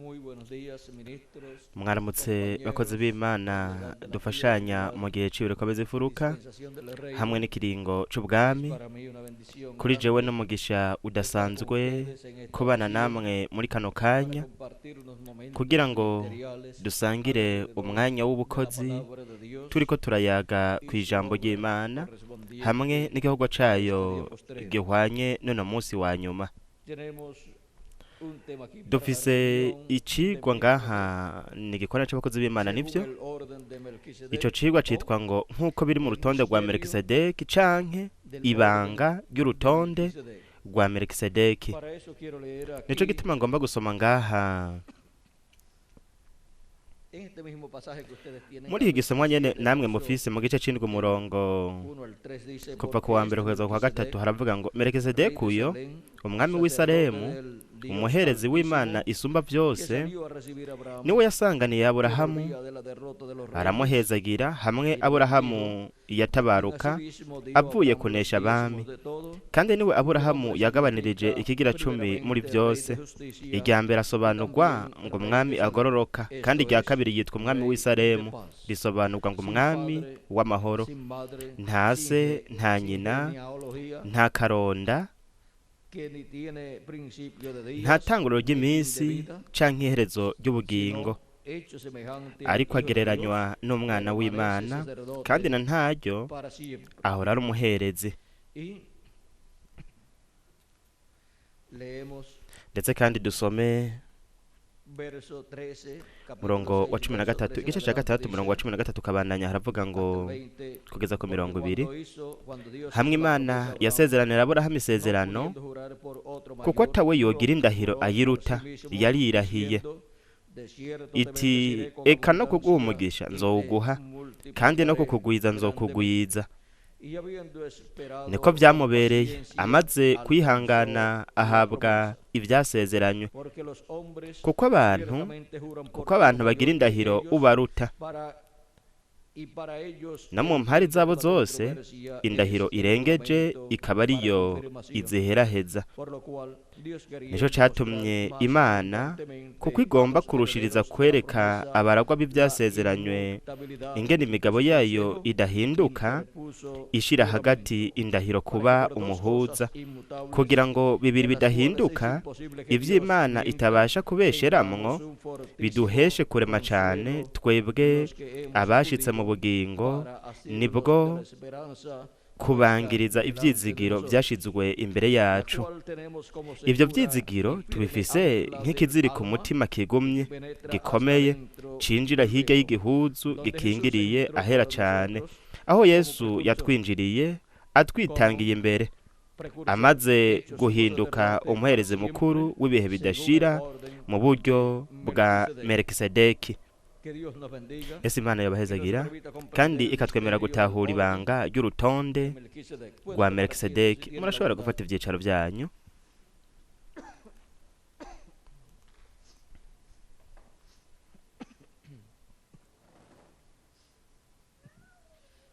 Muy buenos días, ministros, Mwaramutse bakozi b'Imana dufashanya mu gihe c'ibiriko imfuruka dispensación del reino. hamwe n'ikiringo c'ubwami. Para mí una bendición Kuri grande jewe n'umugisha estar con udasanzwe ustedes en esta kubana ocasión namwe muri kano para kanya compartir unos momentos kugira ngo ministeriales dusangire alrededor umwanya de la w'ubukozi palabra de Dios turiko turayaga y ku su ijambo obra ry'Imana correspondiente hamwe n'igikorwa a este cayo día postrero. gihwanye n'uno munsi wa nyuma. Tenemos un tema aquí para la Dufise reunión de icigwa ministros ngaha ni igikorwa c'abakozi b'Imana según nivyo. el orden de Ico Melquisedec cigwa o citwa ngo nk'uko biri mu el rutonde rwa misterio Melkisedeki canke del orden ibanga de ry'urutonde Melquisedec. rwa Melkisedeki. Para eso quiero leer Nico aquí gituma ngomba gusoma ngaha en este mismo pasaje que ustedes tienen, muri iki capítulo gisomwa nyene 7, namwe verso mufise mu gice c'indwi umurongo 1 al 3 dice, kuva ku porque wa mbere este kugeza ku wa gatatu Melquisedec, haravuga ngo rey de Melkisedeki uyo Salem, umwami sacerdote w'i Salemu del Dios umuherezi w'Imana Altísimo, isumba que vyose salió a recibir a Abraham niwe yasanganiye que Aburahamu volvía de la derrota de los reyes, aramuhezagira hamwe y le bendijo, Aburahamu quien yatabaruka asimismo dio a avuye Abraham los kunesha diezmos abami. de todo, Kandi niwe cuyo Aburahamu nombre yagabanirije significa ikigira cumi muri primeramente rey de vyose. justicia Irya mbere y asobanurwa también ngo rey umwami de Salem. agororoka, kandi Esto irya es, kabiri yitwa umwami rey w'i de Salemu paz, risobanurwa ngo sin umwami padre, w'amahoro. sin madre, Nta sin se nta sin nyina genealogía, nta karonda que ni tiene principio de nta días tanguriro ni fin de ry'iminsi vida, canke iherezo ry'ubugingo, sino hecho semejante al ariko Hijo de Dios, agereranywa n'umwana permanece w'Imana, kandi sacerdote na ntaryo para siempre. ahora ari umuherezi. Y leemos Ndetse kandi dusome verso 13, capítulo murongo wa 6, cumi na verso gatatu 13 en igice ca adelante, gatandatu umurongo wa dice 13 ukabandanya haravuga ngo hasta el 20, kugeza ku porque mirongo ibiri cuando hizo, cuando Dios hamwe hizo la Imana promesa a Abraham, yasezeranira Aburahamu no isezerano pudiendo jurar por otro kuko mayor, atawe yogira juró, indahiro juró por sí ayiruta mismo, yarirahiye diciendo, de cierto te iti bendeciré con eka no kuguha abundancia umugisha y te nzowuguha kandi no multiplicaré kukugwiza grandemente. nzokugwiza. Y habiendo Niko esperado con vyamubereye paciencia, amaze kwihangana alcanzó la ahabwa promesa. ivyasezeranywe Porque los hombres kuko abantu ciertamente juran por kuko abantu uno bagira mayor que indahiro ellos, ubaruta para y para ellos no mu el mpari fin de zabo la zose controversia indahiro es el irengeje juramento ikaba para ariyo confirmación. iziheraheza. Por lo cual Dios Nico queriendo mostrar catumye más Imana kuko abundantemente a igomba los kurushiriza herederos de la kwereka promesa abaragwa la b'ivyasezeranywe inmutabilidad ingene imigabo de su yayo consejo, idahinduka interpuso ishira hagati juramento indahiro para que kuba por dos umuhuza cosas inmutables kugira ngo bibiri de las cuales es bidahinduka imposible que Dios ivy'Imana mienta, itabasha kubesheramwo tengamos un fortísimo biduheshe kurema cane consuelo twebwe los que hemos abashitse mu acudido bugingo para asirnos nibwo de la esperanza puesta kubangiriza delante de ivyizigiro nosotros, vyashizwe imbere la yacu. cual tenemos como Ivyo segura vyizigiro y firme tubifise ancla del nk'ikiziriko alma umutima kigumye que penetra hasta gikomeye dentro cinjira del hirya velo, y'igihuzu donde Jesús gikingiriye entró ahera para cane nosotros aho como Yesu precursor, yatwinjiriye como atwitangiye imbere precursor amaze hecho sumo guhinduka sacerdote para umuherezi siempre, mukuru w'ibihe según el bidashira orden mu buryo de bwa Melquisedec. Melkisedeki. Que Dios nos bendiga Ese Imana y nos yobahezagira permita kandi comprender el ikatwemera misterio del gutahura orden ibanga ry'urutonde de Melquisedec. Pueden rwa tomar asiento si Melkisedeki. tienen la Murashobora bondad. gufata ivyicaro vyanyu.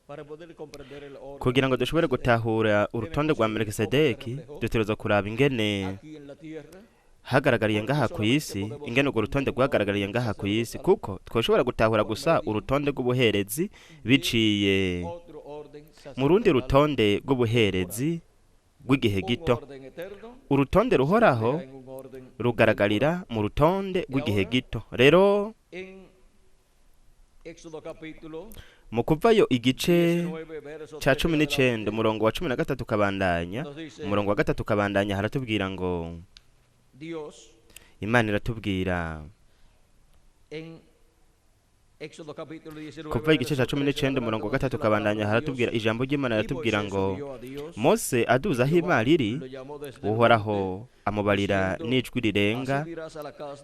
Para poder comprender el orden Kugira de ngo dushobore Melquisedec, gutahura urutonde tenemos rwa que ver cómo se Melkisedeki reflejó dutegerezwa kuraba ingene aquí en la tierra, hagaragariye porque ngaha ku solamente isi podemos ingene urwo rutonde entender un orden rwagaragariye ngaha ku isi sacerdotal kuko twoshobora gutahura por gusa medio urutonde rw'ubuherezi de biciye otro orden mu rundi sacerdotal rutonde temporal. rw'ubuherezi rw'igihe Un gito. orden eterno Urutonde se ruhoraho refleja en un orden temporal. rugaragarira mu rutonde Y rw'igihe ahora, gito. Rero en Éxodo capítulo mu kuvayo igice 19, verso ca 13 cumi en n'icenda adelante, umurongo wa 13 ukabandanya nos dice umurongo wa gatatu ukabandanya haratubwira ngo Dios Imana iratubwira en Éxodo capítulo 19, kuva igice verso ca cumi 13 en n'icenda adelante umurongo wa nos dice gatatu la ukabandanya palabra de haratubwira Dios. ijambo ry'Imana Y riratubwira Moisés ngo subió a Dios, Mose aduza aho Jehová Imana iri lo llamó desde el Uhoraho monte, amubarira diciendo, n'ijwi rirenga Así dirás a la casa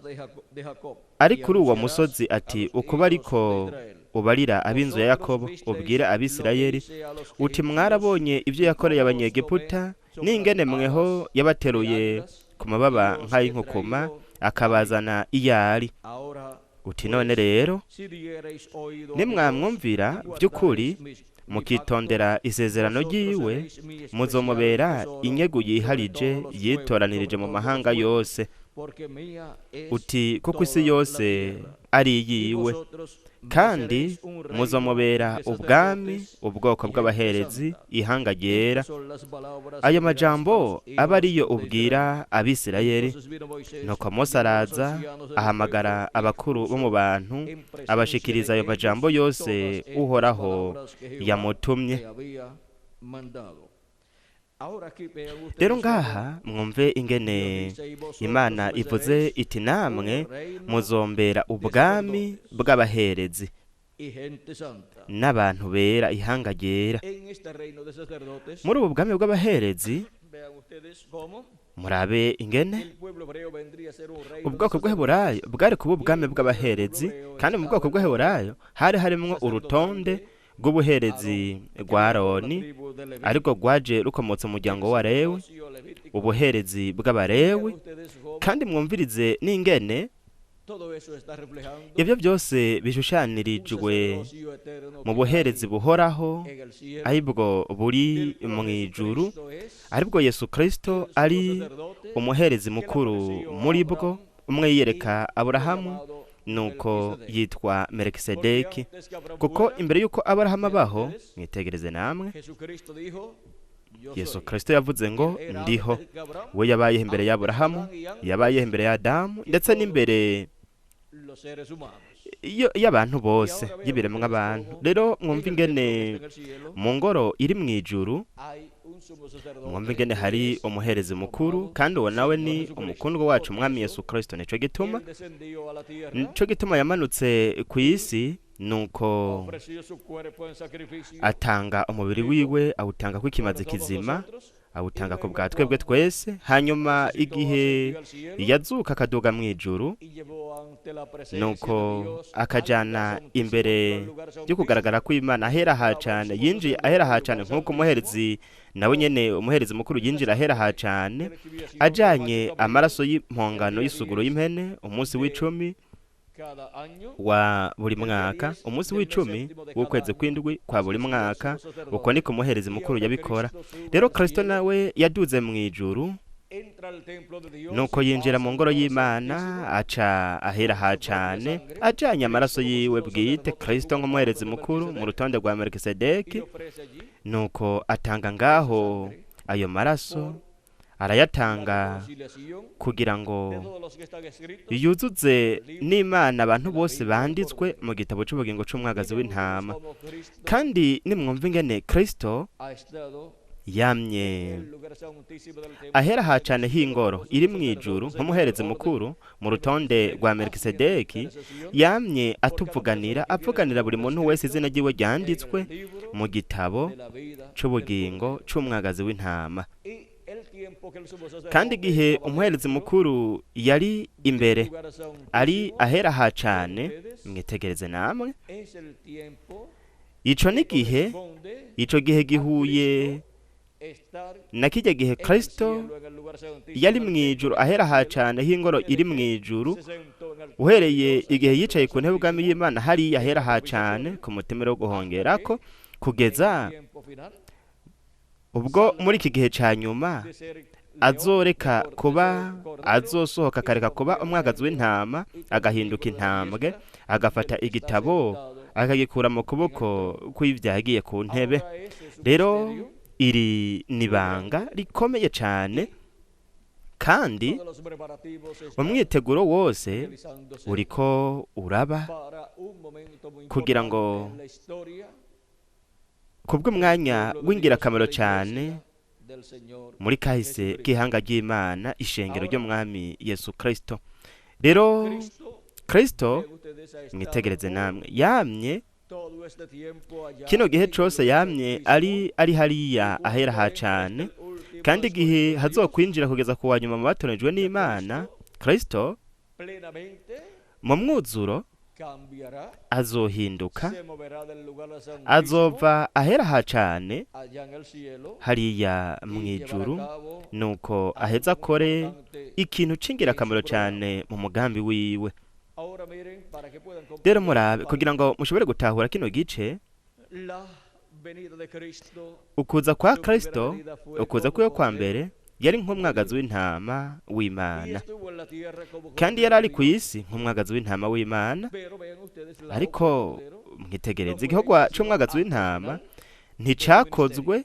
de Jacob, ari y kuri uwo anunciarás musozi a ati los ukuba hijos ariko de Israel. ubarira ab'inzu ya Vosotros Yakobo visteis ubwira lo que Abisirayeli hice a los uti egipcios, mwarabonye ibyo y yakoreye cómo os tomé abanyegiputa sobre n'ingene las mweho alas de yabateruye águilas ku y mababa os he nk'ay'inkukuma traído a mí. akabazana iyo ari. Ahora Uti none pues, rero si diereis oído a mi voz nimwamwumvira y by'ukuri guardareis mi pacto, mukitondera isezerano vosotros ryiwe seréis mi especial muzomubera tesoro inyegu sobre yiharije todos los pueblos, yitoranirije sobre mu todos los mahanga pueblos, yose. Uti kuko isi yose ari iyiwe, kandi muzomubera ubwami, ubwoko bw'abaherezi, ihanga ryera. Ayo majambo aba ariyo ubwira Abisirayeli. Nuko Mose araza ahamagara abakuru bo mu bantu, abashikiriza ayo majambo yose Uhoraho yamutumye. Rero ngaha mwumve ingene Imana ivuze iti namwe muzombera ubwami bw'abaherezi n'abantu bera, ihanga ryera. Muri ubu bwami bw'abaherezi murabe ingene ubwoko bw'Aheburayo bwari kuba ubwami bw'abaherezi, kandi mu bwoko bw'Aheburayo hari harimwo urutonde rw'ubuherezi rwa Aroni, ariko rwaje rukomotse mu muryango wa Lewi, ubuherezi bw'Abalewi. Kandi mwumvirize n'ingene ibyo byose bishushanirijwe mu buherezi buhoraho, aribwo buri mu ijuru, aribwo Yesu Kristo ari umuherezi mukuru muri bwo. Umwe yiyereka Aburahamu, nuko yitwa Melikisedeki, kuko imbere y'uko Aburahamu abaho, mwitegereze namwe, Yesu Kristo yavuze ngo ndiho. We yabayeho imbere y'Aburahamu, yabayeho imbere ya Adamu, ndetse n'imbere y'abantu bose, y'ibiremwa abantu. Rero mwumva ingene mu ngoro iri mu ijuru, mwumva ingene hari umuherezi mukuru, kandi uwo nawe ni umukundwa wacu Umwami Yesu Kristo. Nico gituma yamanutse ku isi, nuko atanga umubiri wiwe, awutanga kw'ikimazi kizima, awutanga ku bwa twebwe twese. Hanyuma igihe yazuka akaduga mu ijuru, nuko akajana imbere yo kugaragara kw'Imana ahera ha cane, yinjiye ahera ha cane nk'uko umuherezi nawe nyene umuherezi mukuru yinjira ahera ha cane, ajanye amaraso y'impongano y'isuguro y'impene, umunsi w'icumi wa buri mwaka, umunsi w'icumi w'ukwezi kw'indwi kwa buri mwaka. Uko niko umuherezi mukuru yabikora. Rero Kristo nawe yaduze mu ijuru, nuko yinjira mu ngoro y'Imana, aca ahera ha cane, ajanye amaraso yiwe bwite, Kristo nk'umuherezi mukuru mu rutonde rwa Melikisedeki. Nuko atanga ngaho ayo maraso, arayatanga kugira ngo yuzuze n'Imana abantu bose banditswe mu gitabo cy'ubugingo c'umwagazi w'intama. Kandi nimwumva ingene Kristo yamye ahera ha cane h'ingoro iri mu ijuru nk'umuherezi mukuru mu rutonde rwa Melikisedeki, yamye atuvuganira, avuganira buri muntu wese izina ryiwe ryanditswe mu gitabo c'ubugingo c'umwagazi w'intama. Kandi igihe umuherezi mukuru yari imbere ari ahera ha cane, mwitegereze namwe, ico n'igihe, ico gihe gihuye na kijya gihe Kristo yari mu ijuru ahera ha cane h'ingoro iri mu ijuru, uhereye igihe yicaye ku ntebe ubwami y'Imana hariya ahera ha cane ku mutemero wo guhongerako, kugeza ubwo muri iki gihe ca nyuma azoreka kuba, azosohoka akareka kuba umwagazi w'intama, agahinduka intambwe, agafata igitabo akagikura mu kuboko kw'ivyagiye ku ntebe. Rero iri ni banga rikomeye cane, kandi umwiteguro wose uriko uraba kugira ngo kubw'umwanya w'ingirakamaro cyane muri kahise k'ihanga ry'Imana, ishengero ry'Umwami Yesu Kristo. Rero Kristo, mwitegereze namwe, yamye kino gihe cose, yamye ari hariya ahera ha cane, kandi igihe hazokwinjira kugeza ku wa nyuma mu batoranijwe n'Imana, Kristo mu mwuzuro azohinduka, azova ahera ha cane hariya mu ijuru, nuko aheza akore ikintu c'ingirakamaro cane mu mugambi wiwe. Rero murabe kugira ngo mushobore gutahura kino gice, ukuza kwa Kristo, ukuza kwiwe kwa mbere Yari nk'umwagazi w'intama w'Imana, kandi yari ari ku isi nk'umwagazi w'intama w'Imana. Ariko mwitegereze, igikorwa c'umwagazi w'intama nticakozwe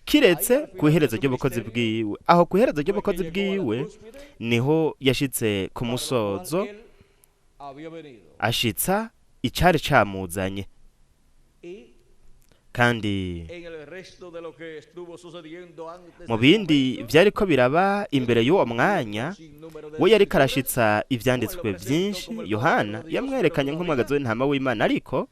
kiretse ku iherezo ry'ubukozi bwiwe. Aho ku iherezo ry'ubukozi bwiwe niho yashitse ku musozo, ashitsa icari camuzanye. Kandi mu bindi vyariko biraba imbere y'uwo mwanya, we yariko arashitsa ivyanditswe vyinshi. Yohana yamwerekanye nk'umwagazi w'intama w'Imana, ariko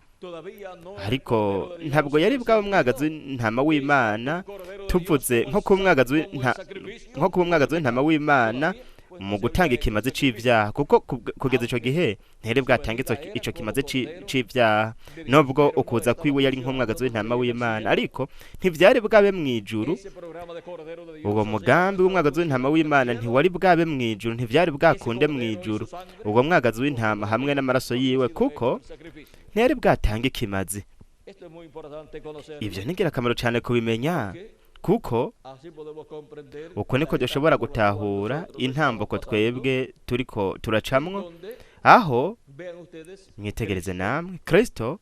ntabwo yari bwaba umwagazi w'intama w'Imana. Tuvuze nko kuba umwagazi w'intama w'Imana mu gutanga ikimazi c'ivyaha, kuko kugeza ico gihe ntiyari bwatange ico kimazi c'ivyaha. Nubwo ukuza kwiwe yari nk'umwagazi w'intama w'Imana, ariko ntivyari bwabe mw'ijuru. Uwo mugambi w'umwagazi w'intama w'Imana ntiwari bwabe mw'ijuru, ntivyari bwakunde mw'ijuru, uwo mwagazi w'intama hamwe n'amaraso yiwe, kuko ntiyari bwatange ikimazi. Ivyo ni ingirakamaro cane kubimenya, kuko uko niko dushobora gutahura intambuko twebwe turiko turacamwo. Aho mwitegereze namwe, Kristo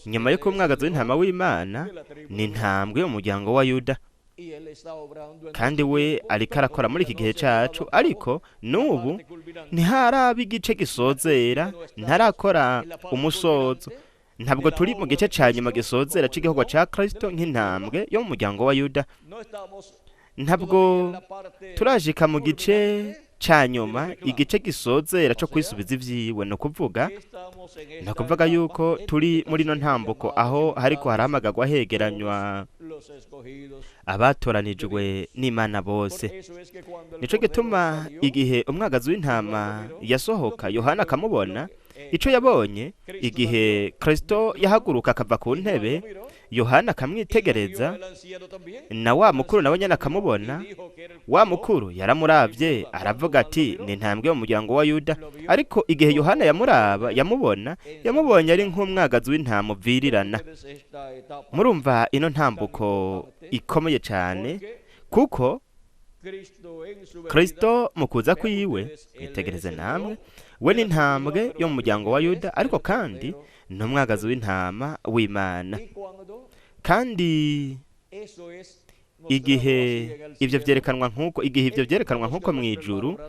nyuma yo kuba umwagazi w'intama w'Imana ni intambwe y'umuryango wa Yuda, kandi we ariko arakora muri iki gihe cacu, ariko n'ubu ntiharaba igice gisozera, ntarakora umusozo. Ntabwo turi mu gice ca nyuma gisozera c'igikorwa ca Kristo nk'intambwe yo mu muryango wa Yuda. Ntabwo turashika mu gice ca nyuma, igice gisozera co kwisubiza ivyiwe. No kuvuga yuko turi muri no ntambuko aho hariko harahamagagwa hegeranywa abatoranijwe n'Imana bose. Nico gituma igihe umwagazi w'intama yasohoka, Yohana akamubona, ico yabonye igihe Kristo yahaguruka akava ku ntebe, Yohana akamwitegereza, na wa mukuru nawe nyene akamubona. Wa mukuru yaramuravye aravuga ati ni intambwe yo mu muryango wa Yuda. Ariko igihe Yohana yamuraba, yamubona, yamubonye ari nk'umwagazi w'intama uvirirana. Murumva ino ntambuko ikomeye cane, kuko Kristo mu kuza kwiwe, mwitegereze namwe, we ni intambwe yo mu muryango wa Yuda, ariko kandi ni umwagazi w'intama w'Imana. Kandi igihe ivyo vyerekanwa nk'uko, igihe ivyo vyerekanwa nk'uko mw'ijuru,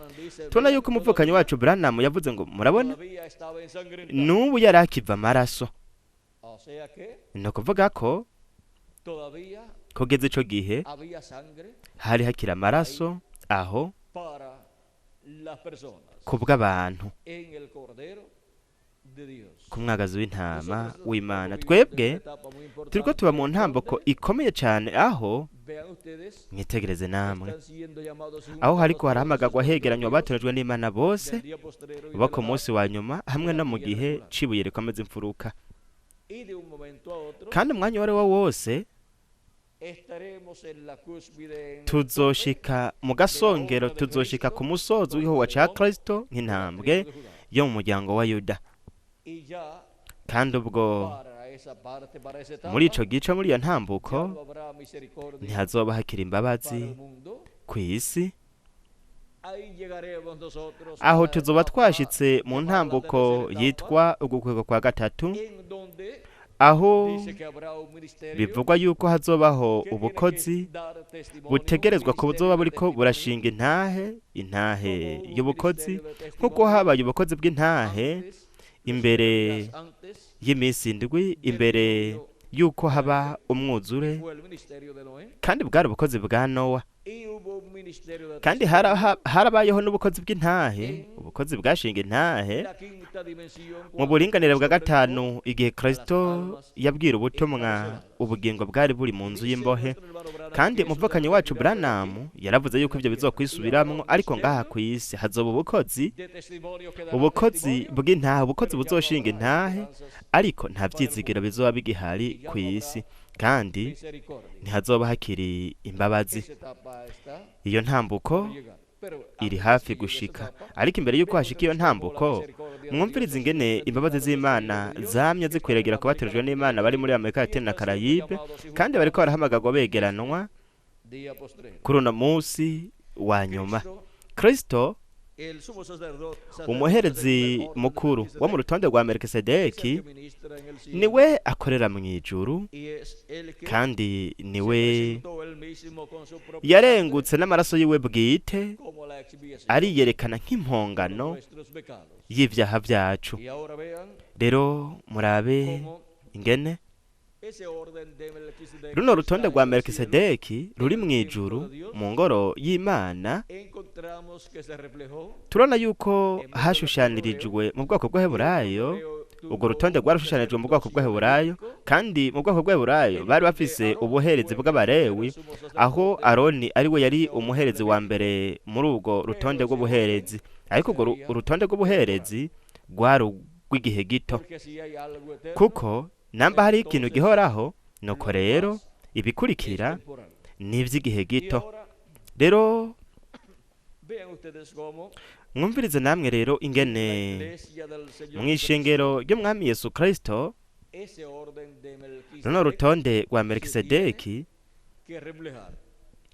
tubona yuko umuvukanyi wacu Branham yavuze ngo murabona n'ubu yari akiva amaraso. Ni ukuvuga ko kugeza ico gihe hari hakiri amaraso aho kubw'abantu, ku mwagazi w'intama w'Imana. Twebwe turiko tuba mu ntambuko ikomeye cane, aho mwitegereze namwe, aho hariko harahamagagwa hegeranywa abatorejwe n'Imana bose bo ku munsi wa nyuma, hamwe no mu gihe c'ibuye rikomeza imfuruka. Kandi umwanya uwo ari wo wose tuzoshika mu gasongero, tuzoshika ku musozo w'igikorwa ca Kristo nk'intambwe yo mu muryango wa Yuda. Kandi ubwo muri ico gice, muri iyo ntambuko, ntihazoba hakiri imbabazi ku isi. Aho tuzoba twashitse mu ntambuko yitwa ugukwego kwa gatatu, aho bivugwa yuko hazobaho ubukozi butegerezwa kuzoba buriko burashinga intahe, intahe y'ubukozi, nk'uko habaye ubukozi bw'intahe imbere y'iminsi indwi, imbere yuko haba umwuzure, kandi bwari ubukozi bwa Nowa. Kandi harabayeho n'ubukozi bw'intahe, ubukozi bwashinga intahe mu buringanire bwa gatanu, igihe Kristo yabwira ubutumwa ubugingo bwari buri mu nzu y'imbohe. Kandi umuvukanyi wacu Branham yaravuze yuko ivyo bizokwisubiramwo, ariko ngaha ku isi hazoba ubukozi, ubukozi bw'intahe, ubukozi buzoshinga intahe, ariko nta vyizigiro bizoba bigihari ku isi, kandi ntihazoba hakiri imbabazi. Iyo ntambuko iri hafi gushika, ariko imbere yuko hashika iyo ntambuko, mwumvirize ingene imbabazi z'Imana zamye zikwiragira ku batorejwe n'Imana bari muri Amerika Latine na Karayibe, kandi bariko barahamagagwa begeranwa Kuri uno munsi wa nyuma, Kristo umuherezi mukuru wo mu rutonde rwa Melkisedeki niwe akorera mu ijuru, kandi niwe yarengutse n'amaraso yiwe bwite ariyerekana nk'impongano y'ibyaha byacu. Rero murabe ingene runo rutonde rwa Melkisedeki ruri mu ijuru mu ngoro y'Imana. Turabona yuko hashushanirijwe mu bwoko bw'Abaheburayo. Urwo rutonde rwarashushanijwe mu bwoko bw'Abaheburayo, kandi mu bwoko bw'Abaheburayo bari bafise ubuherezi bw'Abalewi, aho Aroni ari we yari umuherezi wa mbere muri ubwo rutonde rw'ubuherezi. Ariko urwo urutonde rw'ubuherezi rwari urw'igihe gito, kuko namba hari ikintu gihoraho, nuko rero ibikurikira ni iby'igihe gito. Rero mwumvirize namwe rero ingene mu ishengero ry'Umwami Yesu Kristo runo rutonde rwa Melkisedeki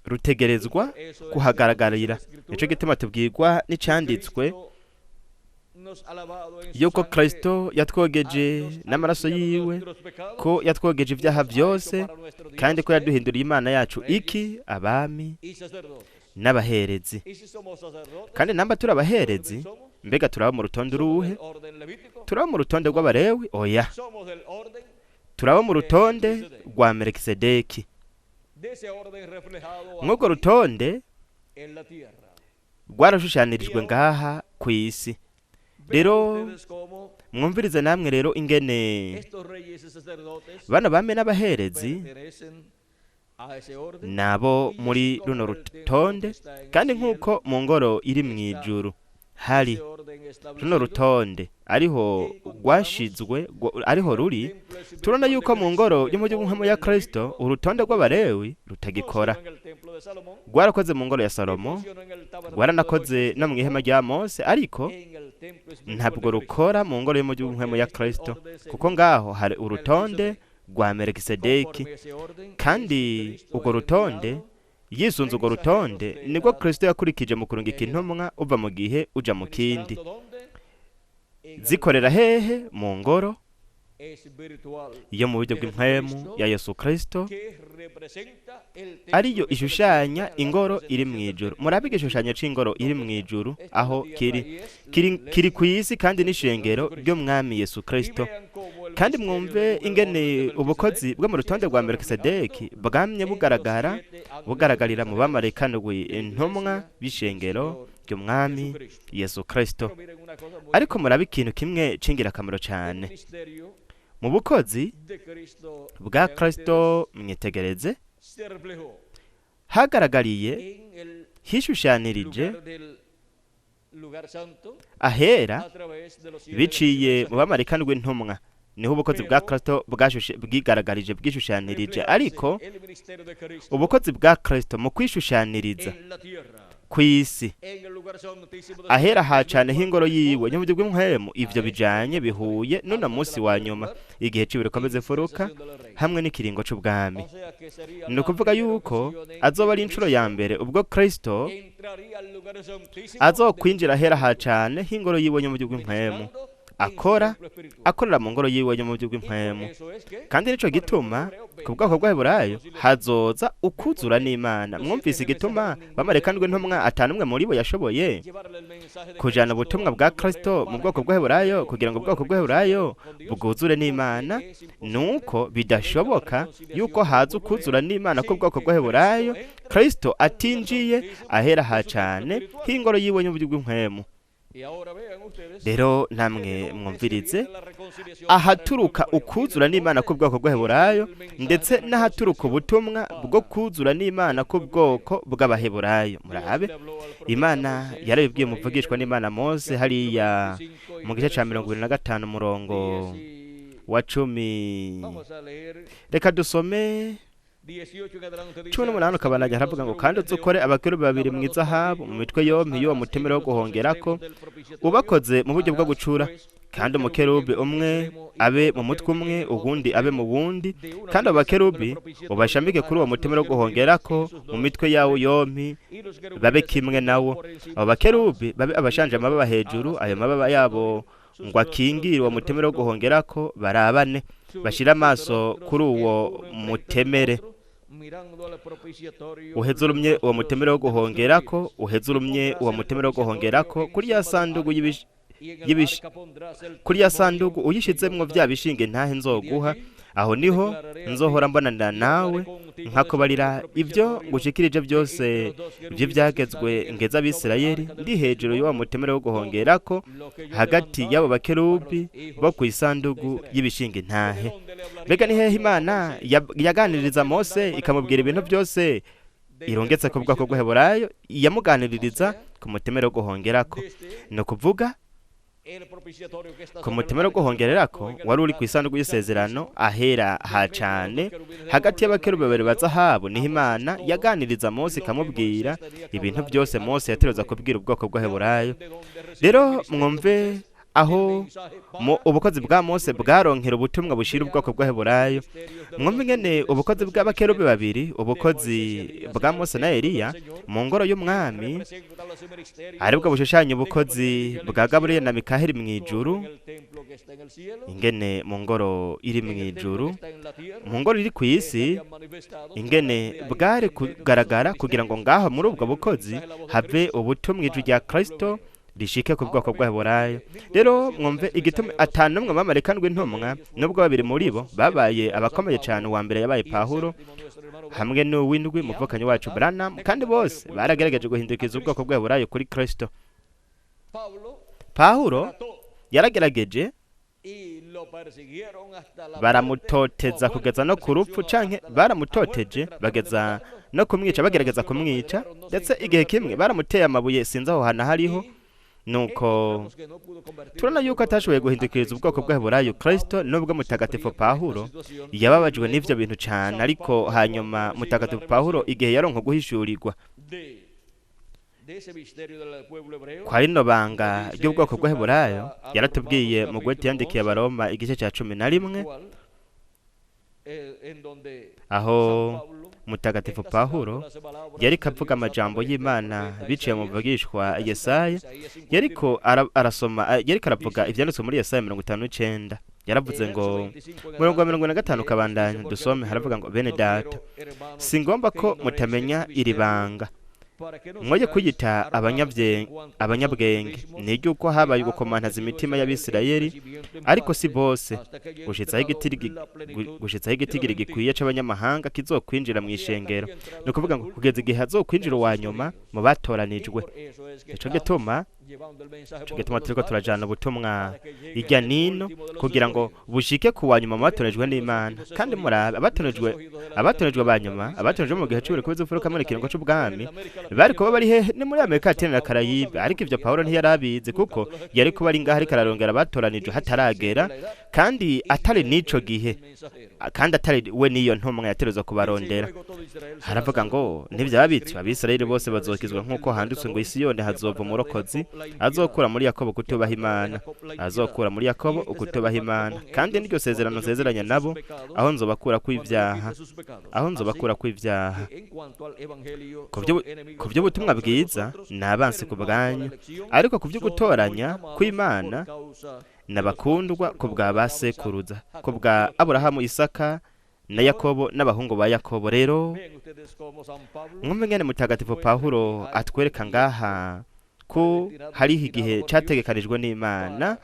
rutegerezwa kuhagaragarira. Nico gituma tubwirwa n'icanditswe yuko Kristo yatwogeje n'amaraso yiwe, ko yatwogeje ibyaha byose, kandi ko yaduhinduriye Imana yacu iki abami n'abaherezi. Kandi namba turi abaherezi, mbega turaba mu rutonde uruhe? Turaba mu rutonde rw'Abalewi? Oya, turaba mu rutonde rwa Melkisedeki. Mw'urwo rutonde rwarashushanirijwe ngaha ku isi. Rero mwumvirize namwe rero ingene bano bame n'abaherezi nabo muri runo rutonde, kandi nk'uko mu ngoro iri mu ijuru hari runo rutonde ariho rwashizwe, ariho ruri, turabona yuko mu ngoro y'umujyi ya Kristo urutonde rw'Abalewi rutagikora. Rwarakoze mu ngoro ya Salomo, rwaranakoze no mu ihema rya Mose, ariko ntabwo rukora mu ngoro y'umujyi ya Kristo, kuko ngaho hari urutonde rwa Melkisedeki. Kandi urwo rutonde, yisunze urwo rutonde, nibwo Kristo yakurikije mu kurungika intumwa uva mu gihe uja mu kindi. Zikorera hehe? Mu ngoro yo mu buryo bw'impwemu ya Yesu Kristo, ariyo ishushanya ingoro iri mu ijuru. Murabe igishushanyo c'ingoro iri mu ijuru aho kiri ku isi, kandi n'ishengero ry'Umwami Yesu Kristo. Kandi mwumve ingene ubukozi bwo mu rutonde rwa Melkisedeki bwamye bugaragara, bugaragarira mu bamarayika ndwi intumwa b'ishengero ry'Umwami Yesu Kristo. Ariko murabe ikintu kimwe c'ingirakamaro cane mu bukozi bwa Kristo. Mwitegereze, hagaragariye, hishushanirije ahera biciye mu bamarayika ndwi intumwa, niho ubukozi bwa Kristo bwigaragarije, bwishushanirije. Ariko ubukozi bwa Kristo mu kwishushaniriza ku isi ahera ha cane h'ingoro yiwe ny'uburyo bw'impwemu, ivyo bijanye bihuye n'uno munsi wa nyuma, igihe c'ibikomeze furuka hamwe n'ikiringo c'ubwami. Ni ukuvuga yuko azoba ari inshuro ya mbere ubwo Kristo azokwinjira ahera ha cane h'ingoro yiwe ny'uburyo bw'impwemu, akora akorera mu ngoro yiwe yo mu buryo bw'impwemu. Kandi nico gituma ku bwoko bw'Abaheburayo hazoza ukuzura n'Imana. Mwumvise igituma bamarayika ndwi intumwa atanu umwe muri bo yashoboye kujana ubutumwa bwa Kristo mu bwoko bw'Abaheburayo, kugira ngo ubwoko bw'Abaheburayo bwuzure n'Imana? Nuko bidashoboka yuko haza ukuzura n'Imana ku bwoko bw'Abaheburayo Kristo atinjiye ahera ha cane h'ingoro yiwe yo mu buryo bw'impwemu. Rero namwe mwumvirize ahaturuka ukuzura n'Imana ku bwoko bw'Abaheburayo, ndetse n'ahaturuka ubutumwa bwo kuzura n'Imana ku bwoko bw'Abaheburayo. Murabe, Imana yarabibwiye umuvugishwa n'Imana Mose hariya mu gice ca 25 umurongo wa 10. Reka dusome 18 ukabandanya, haravuga ngo: kandi uzukore abakerubi babiri mu izahabu mu mitwe yompi y'uwo mutemero wo guhongerako, ubakoze mu buryo bwo gucura, Kandi umukerubi umwe abe mu mutwe umwe, uwundi abe mu wundi, kandi abo bakerubi ubashamike kuri uwo mutemere wo guhongerako mu mitwe yawo yompi, babe kimwe nawo. Abo bakerubi babe abashanje amababa hejuru, ayo mababa yabo ngo akingire uwo mutemere wo guhongerako, barabane bashire amaso kuri uwo mutemere. Uheze urumye uwo mutemere wo guhongerako, uheze urumye uwo mutemere wo guhongerako kuri ya sandugu kuri ya sandugu uyishizemwo vya bishinge ntahe nzoguha. Aho niho nzohora mbonanira nawe, nkakubarira ibyo ngushikirije byose vy'ivyagezwe ngeza Abisirayeli, ndi hejuru y'uwo mutemere wo guhongerako hagati y'abo bakerubi bo kw'isandugu y'ibishinge ntahe. Mbega ni hehe Imana yaganiriza Mose ikamubwira ibintu byose irongetse ku bwoko bw'Abaheburayo? Yamuganiririza ku mutemere wo guhongerako, ni ukuvuga ku mutemere wo guhongererako wari uri ku isanduku y'isezerano ahera ha cane, hagati y'abakerubi babiri ba zahabu, niho Imana yaganiriza Mose ikamubwira ibintu byose Mose yategerezwa kubwira ubwoko bw'Abaheburayo. Rero mwumve aho ubukozi bwa Mose bwaronkera ubutumwa bushira ubwoko bw'Abaheburayo. Mwumve ingene ubukozi bw'abakerubi babiri, ubukozi bwa Mose na Eliya mu ngoro y'umwami, aribwo bushushanya ubukozi bwa Gaburiyeli na Mikaheli mw'ijuru, ingene mu ngoro iri mw'ijuru, mu ngoro iri kw'isi, ingene bwari kugaragara kugira ngo ngaho muri ubwo bukozi have ubutumwa ijwi rya Kristo rishike ku bwoko bw'Abaheburayo. Rero mwumve igituma atanumwe bamarikandwa intumwa, nubwo babiri muri bo babaye abakomeye cyane. Uwa mbere yabaye Pawulo hamwe n'uw'indwi muvukanyi wacu Branham, kandi bose baragerageje guhindukiza ubwoko bw'Abaheburayo kuri Kristo. Pawulo yaragerageje, baramutoteza kugeza no ku rupfu, canke baramutoteje bageza no kumwica, bagerageza kumwica, ndetse igihe kimwe baramuteye amabuye, sinzi aho hantu hariho. Nuko turabona yuko atashoboye guhindukiriza ubwoko bw'Abaheburayo Kristo, nubwo mutagatifu Pawulo yababajwe n'ivyo bintu cane. Ariko hanyuma mutagatifu Pawulo igihe yaronka guhishurirwa kwa rino banga ry'ubwoko bw'Abaheburayo, yaratubwiye mu gwete yandikiye Abaroma igice ca 11, aho mutagatifu Pawulo yariko avuga amajambo y'Imana biciye mu mvugishwa Yesaya, yariko arasoma, yariko aravuga ivyanditswe muri Yesaya 59. Yaravuze ngo murongo wa 45 kabandanya dusome, haravuga ngo: bene data, singomba ko mutamenya iri banga, mwoye kwiyita abanyabwenge, ni iry'uko habaye ugukomantaza imitima y'Abisirayeli, ariko si bose, gushitsaho igitigiri gikwiye c'abanyamahanga kizokwinjira mu ishengero. Ni ukuvuga ngo kugeza igihe hazokwinjira uwa nyuma mu batoranijwe. Nico gituma turiko turajana ubutumwa irya nino kugira ngo bushike ku wa nyuma mu batoranijwe n'Imana. Kandi murabe abatoranijwe ba nyuma, abatoranijwe mu gihe c'uburiko bw'imfuruka muri kiringo c'ubwami, bari kuba bari hehe? Ni muri Amerika Latine na Karayibe. Ariko ivyo Pawulo ntiyarabizi, kuko yari kuba ari ngaho ariko ararongera abatoranijwe hataragera, kandi atari n'ico gihe, kandi atari we n'iyo ntumwa yategerezwa kubarondera. Haravuga ngo ntivyaba bityo, Abisirayeli bose bazokizwa nk'uko handitswe ngo Isiyoni hazova umurokozi, azokura muri Yakobo kutubaha Imana, azokura muri Yakobo ukutubaha Imana. Kandi n'iryo sezerano nsezeranya nabo, aho nzobakura kw'ivyaha, aho nzobakura kw'ivyaha. Ku vy'ubutumwa bwiza ni abansi ku bwanyu, ariko ku vy'ugutoranya kw'Imana n'abakundwa ku bwa ba sekuruza, ku bwa Aburahamu, Isaka na Yakobo n'abahungu ba Yakobo. Rero mwumve ingene mutagatifu Pawulo atwereka ngaha ko hariho igihe categekanijwe n'Imana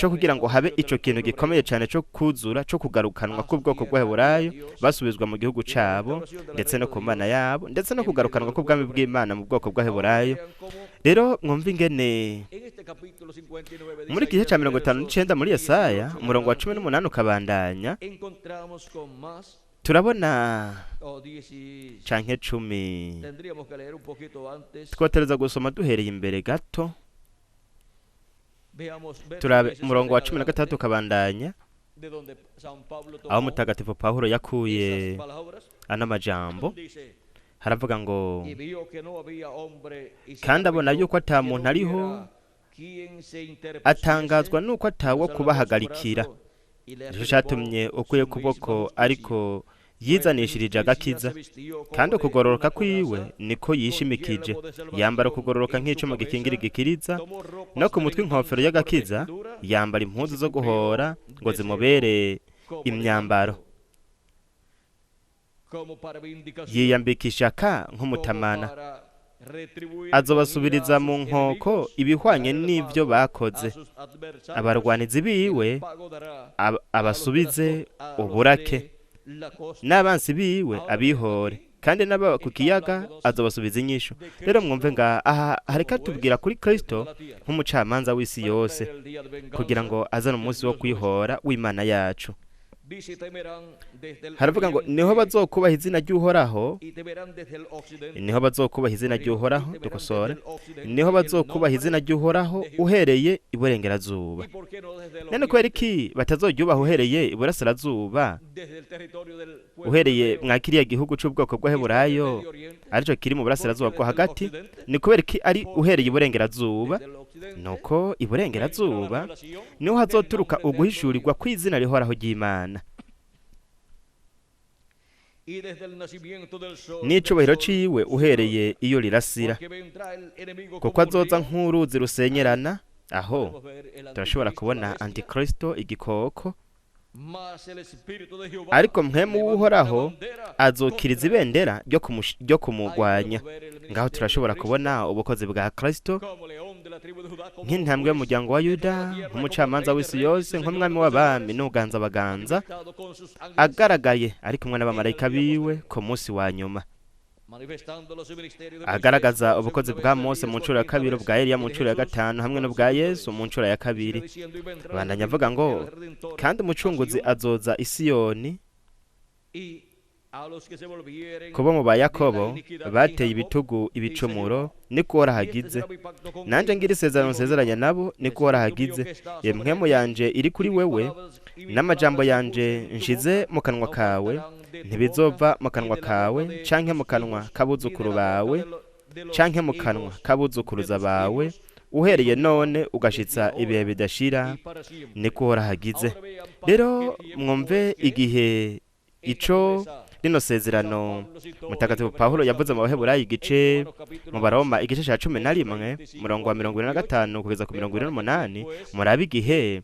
co kugira ngo habe ico kintu gikomeye cane co kuzura, co kugarukanwa k'ubwoko bw'Abaheburayo basubizwa mu gihugu cabo, ndetse no ku Mana yabo, ndetse no kugarukanwa k'ubwami bw'Imana mu bwoko bw'Abaheburayo. Rero mwumve ingene muri gihe ca 59 muri Yesaya umurongo wa 18 ukabandanya, turabona canke 10, twotereza gusoma duhereye imbere gato. Turabe umurongo wa 13 ukabandanya, aho mutagatifu Pawulo yakuye ano majambo. Haravuga ngo kandi abona yuko ata muntu ariho Atangazwa nuko atawo kubahagarikira. Nico catumye ukuye kuboko, ariko yizanishirije agakiza, kandi ukugororoka kwiwe niko yishimikije. Yambara ukugororoka nk'icuma gikingira igikiriza, no ku mutwe inkofero y'agakiza, yambara impuzu zo guhora ngo zimubere imyambaro. Yiyambika ishaka nk'umutamana. Azobasubiriza mu nkoko ibihwanye n'ivyo bakoze, abarwanizi biwe abasubize uburake, n'abansi biwe abihore, kandi n'aba ku kiyaga azobasubiza inyishu. Rero mwumve nga aha hareka tubwira kuri Kristo nk'umucamanza w'isi yose, kugira ngo azane umunsi wo kwihora w'Imana yacu. Haravuga ngo niho bazokubaha izina ry'Uhoraho, niho bazokubaha izina ry'Uhoraho, dukosore, niho bazokubaha izina ry'Uhoraho uhereye iburengerazuba. None kubera iki batazoryubaha uhereye iburasirazuba, uhereye mwa kiriya gihugu c'ubwoko bw'Abaheburayo arico kiri mu burasirazuba bwo hagati? Ni kubera iki ari uhereye iburengerazuba? Nuko iburengerazuba niho hazoturuka uguhishurirwa kw'izina rihoraho ry'Imana n'icubahiro ciwe uhereye iyo rirasira, kuko azoza nk'uruzi rusenyerana. Aho turashobora kubona Antikristo, igikoko. Ariko mpwemu w'Uhoraho azokiriza ibendera ryo kumugwanya. Ngaho turashobora kubona ubukozi bwa Kristo nk'intambwe y'umuryango wa Yuda, nk'umucamanza w'isi yose, nk'umwami w'abami n'uganza abaganza, agaragaye ari kumwe n'abamarayika biwe ku munsi wa nyuma, agaragaza ubukozi bwa Mose mu ncuro ya kabiri, ubwa Eliya mu ncuro ya gatanu, hamwe n'ubwa Yesu mu ncuro ya kabiri. Bandanya avuga ngo kandi umucunguzi azoza i Siyoni, kubo mu ba Yakobo bateye ibitugu ibicumuro, niko Uhoraho agize. Nanje ngira isezerano nsezeranya nabo, niko Uhoraho agize. Impwemu yanje iri kuri wewe, n'amajambo yanje nshize mu kanwa kawe, ntibizova mu kanwa kawe, canke mu kanwa k'abuzukuru bawe, canke mu kanwa k'abuzukuruza bawe, uhereye none ugashitsa ibihe bidashira, niko Uhoraho agize. Rero mwumve igihe ico rino sezerano Mutagatifu Pawulo yavuze mu Baheburayo igice, mu Baroma igice ca 11 murongo wa 75 kugeza ku 78. Murabe igihe